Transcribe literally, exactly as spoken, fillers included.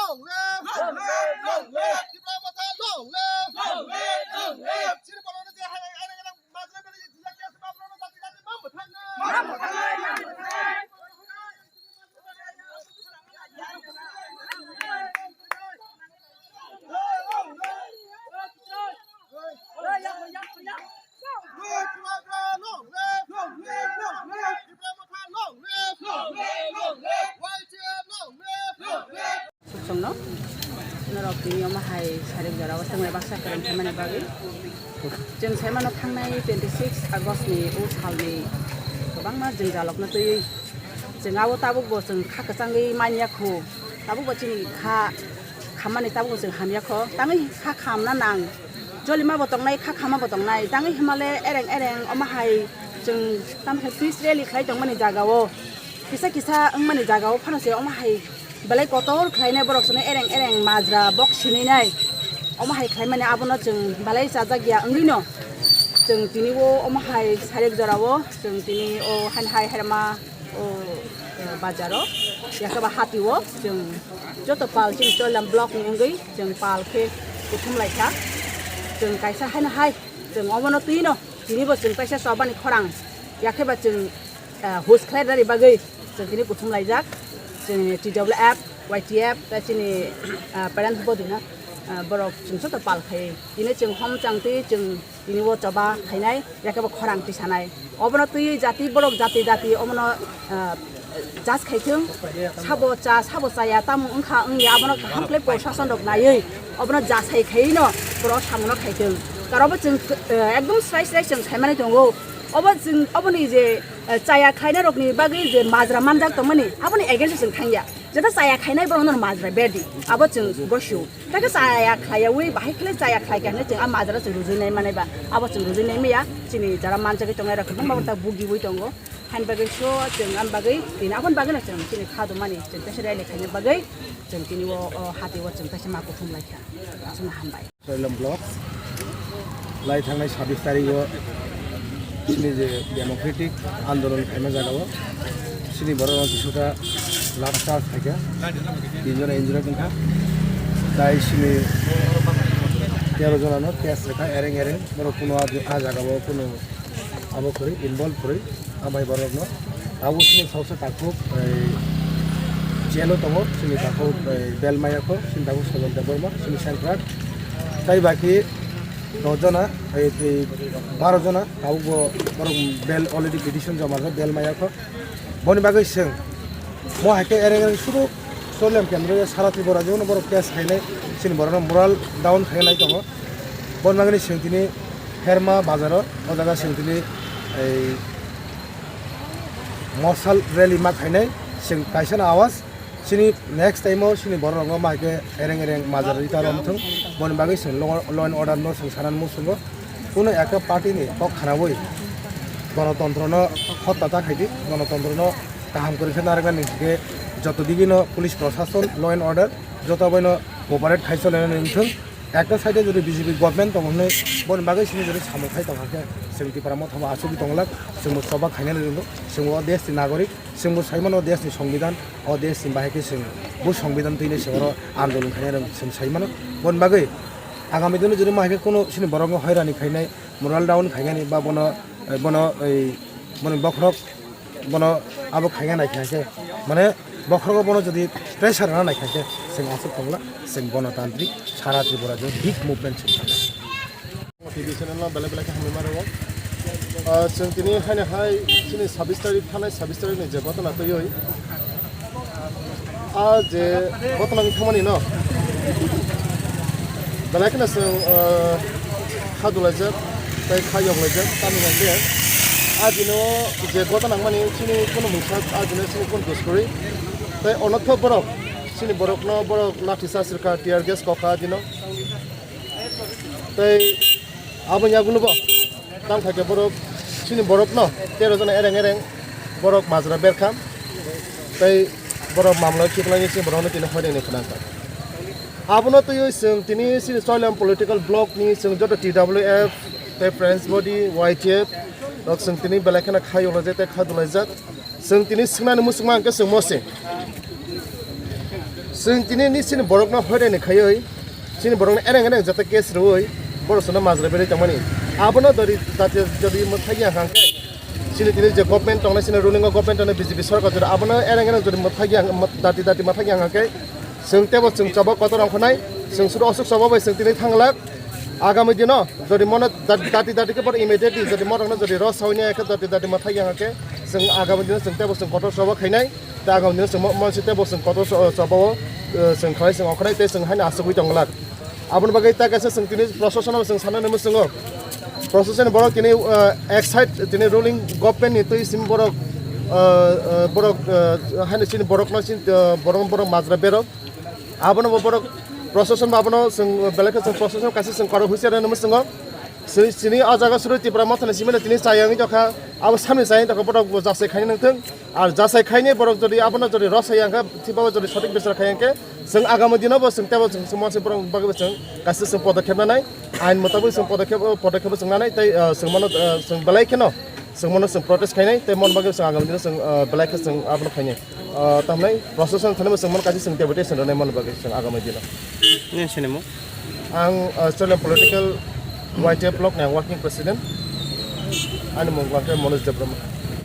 Long live! Long live! Long live! Tipra Motha long live! Long live! Long live! Sini borok ni je hai hai hai hai majra beri jati jati bapro no jati jati bapro thang na. Sukchomno norok tini omo hai sarik jora o thanglai baksa kwrwng khaimani bagwi. Chwng sai mano thangnai twenty six August ni o salni kwbangma jwngjalokno twiwi chwng abo tabukbo chwng kha kwchangwi manya kho, tabukbo chini kha khammani tabukbo chwng hamya kho, tangwi kha khamna nang. Jolima bo tongnai, kha khama bo tongnai, tangwi himale ereng ereng omo hai chwng tamkhe peace rally khlai tongmani jaga o, kisa kisa wngmani jaga o phano se omo hai belai kotor khlainai borok sini ereng ereng majra bok sinwi nai. Omo hai khlaimani abono chwng belai chajak ya wngwi no chwng tini o omo hai sarik jora o chwng tini o hain hai herma o, eh, bazar o yakhe ba hati o chwng joto pal chini Choilam block ni wngwi chwng pal khe kuthum lai kha. Chwng kaisa haino hai chwng obono twi no tini bo chwng kaisa chobani khorang yakhe ba chwng, eh, host khlai rwna bagwi chwng tini kuthum laijak. Chwng T W F, Y T F tei chini, eh, parents body no, eh, borok chwng joto pal khai tini chwng hom chang twi chwng tini o choba khainai, yakhe bo khorang tisanai. Obono twi jati borok jati jati omono, ah, jas khaithwng, sabo cha, sabo chaya, tamo wngkha wngya, abono kaham khlai proshasonrok naiwi obono jasai khaiwi no borok samungo khaithwng. Karobo chwng, eh, ekdom srai srai chwng saimani tongo. Obo chwng, oboni je, eh, chaya khlainairokni bagwi je majra manjak tongmani, aboni against o chwng thangya. Jeta chaya khainai borok no majra berdi, abo chwng gosio. Tei khe chaya khlaiyawi bahai khe chaya khlai khe hinwi chwng a majra chwng rujui nai manai ba, abo chwng rujui nai maya. Chini jara manjagwi tongnai rok kwbangma bo ta bugiwi tongo. Hain bagwi so chwng am bagwi tini aboni bagwi no chwng chini kha dumani chwng teisa rally khaina bagwi chwng tini o, o hati o chwng teisa ma kuthum lai kha. Chwng hambai. Choilam block lai thangnai sabis tarik o chini je democratic andolon khaima jaga o chini borok rok kisuta lathi charge khaikha, tin jona injured wngkha, tai chini tero jona no case rwkha ereng ereng, borok kunu a jaga o kunu abo kwrwi involve kwrwi. Amai borokno abo chini saosa takhuk, eh, jail o tongo, chini takhuk, eh, bel maya kho, chini takhuk Sajal Debbarma, chini central. Tai baki dos jona, eh, tei baro jona, tabuk bo borok bel already petition joma kho, bel maya kho. Boni bagwi chwng mo hai khe ereng ereng suru Choilam kendro ya sara Tripura jagao borok case khainai, chini borokno moral down khainai tongo. Boni bagwi chwng tini Herma bazaro, o jaga chwng tini ei morsal rally ma khainai, chwng kaisa no awas, chini next time o chini borok rok no ma hai khe ereng ereng majra rita rom thung, boni bagwi chwng law, law and order no chwng sanani muchungo. Kuno ekta party ni kok khanaui gonotontro no hotta ta khaidi, gonotontro no kaham kwrwi khe narwknani hwnkhe joto digino police prosason, law and order joto aboino cooperate khai cholainani wngthung. Ekta side o jodi B J P government tongo hwnwi boni bagwi simi jodi samung khai tongkha khe chwng Tipra Motha bo achugwi tonglak, chwngbo choba khainani rwngo, chwngbo o desh ni nagorik, chwngbo sai mano o desh ni songbidan, o desh ni bahai khe chwng bo songbidan twini chwng oro andolon khainai rwng chwng sai mano. Boni bagwi agami dino jodi ma hai khe kuno chini borok no hoirani khainai, moral down khainani ba bono, bono ei, boni bokhorok bono abo khaina naikha khe, mane bokhorogo bono jodi pressure rwna naikha khe, chwng aswk tongla, chwng gonotantrik sara Tripura je big movement chwng tongla. T V channel no belai belai khe hambai ma rwo. Ah, chwng tini haino hai chini sabis tarik thanai sabis tarik ni je gotona twiwi, ah, je gotona wngwi thangmani no belai kheno chwng, ah, kha dulaijak tei kha yoklaijak tamni hwn khe ah dino je gotona wngmani chini kunu mungsa ah dino chini kunu dos kwrwi tei onokthok borok chini borokno borok lathi charge rwkha, tear gas kokha ah dino. Tei aboni yagulo bo tang khaikhe borok chini borokno tero jona ereng ereng borok majra berkha tei borok mamla khiklangwi chini borokno tini hoinani khwnangkha. Abono twiwi chwng tini chini Choilam political block ni chwng joto T W F tei Friends Body, Y T F rok chwng tini belai kheno kha yoklaijak tei kha dulaijak. Chwng tini swngnani muchungma hwnkhe chwng mo se. Chwng tini ni chini borokno hoirani khaiwi, chini borokno ereng ereng jata case rwui, borok chwngno majra berwi tongmani. Abono dori jati jodi mwthai ya hwnkhe, chini tini je government tongnai, chini ruling o government tongnai B J P sorkar jodi abono ereng ereng jodi mwthai ya, dati dati mwthai ya hwnkhe, chwng tebo chwng choba kotor ongkhornai, chwng suru osuk choba bai chwng tini thanglak. Agami dino jodi mono dati dati khe borok immediately jodi morokno jodi ro sawi ya khe dati dati mwthai ya hwnkhe, chwng agami dino chwng tebo chwng kotor choba khainai. Ta agam dino chwng mo-, monsi tei bo chwng kotor so-, choba o, eh, chwng khlai chwng ongkhornai tei chwng haino achugwi tong glak. Aboni bagwi ta kaisa chwng tini proshasano chwng sanani mwswngo. Proshasani borok tini, eh, excite tini ruling government ni twi simi borok, eh, eh, borok, eh, haino chini borokno chini, eh, borok, borok majra berok. Abono bo borok proshasan bo abono chwng belai khe chwng proshasan kaisa chwng korok husiar rwna mwswngo. Chini, chini o jaga suru Tipra Mothani simi tini chayang wngkha, abo samni chayang tongkha borok bo jasai khainai nangthung. Ar jasai khainai borok jodi abono jodi rosai yang kha, thiba jodi sotik bichar khai yang khe, chwng agami dino bo chwng tebo chwng chwng monsi borok bagwi bo chwng kaisa chwng podokhep nanai, ain mutabik chwng podokhep, podokhep chwng nanai, tei, ah, chwng mano, ah, chwng belai kheno chwng mano chwng protest khainai, tei mon bagwi chwng agami dino chwng, ah, belai khe chwng abono khainai. Ah, tamnai proshasan thani bo chwng mano kaisa chwng deputation rwnai mon bagwi chwng agami dino. Nini sinimo? Ang, ah, Australian political Y T F block ni ang working president. Ani mung khe Manoj Debbarma.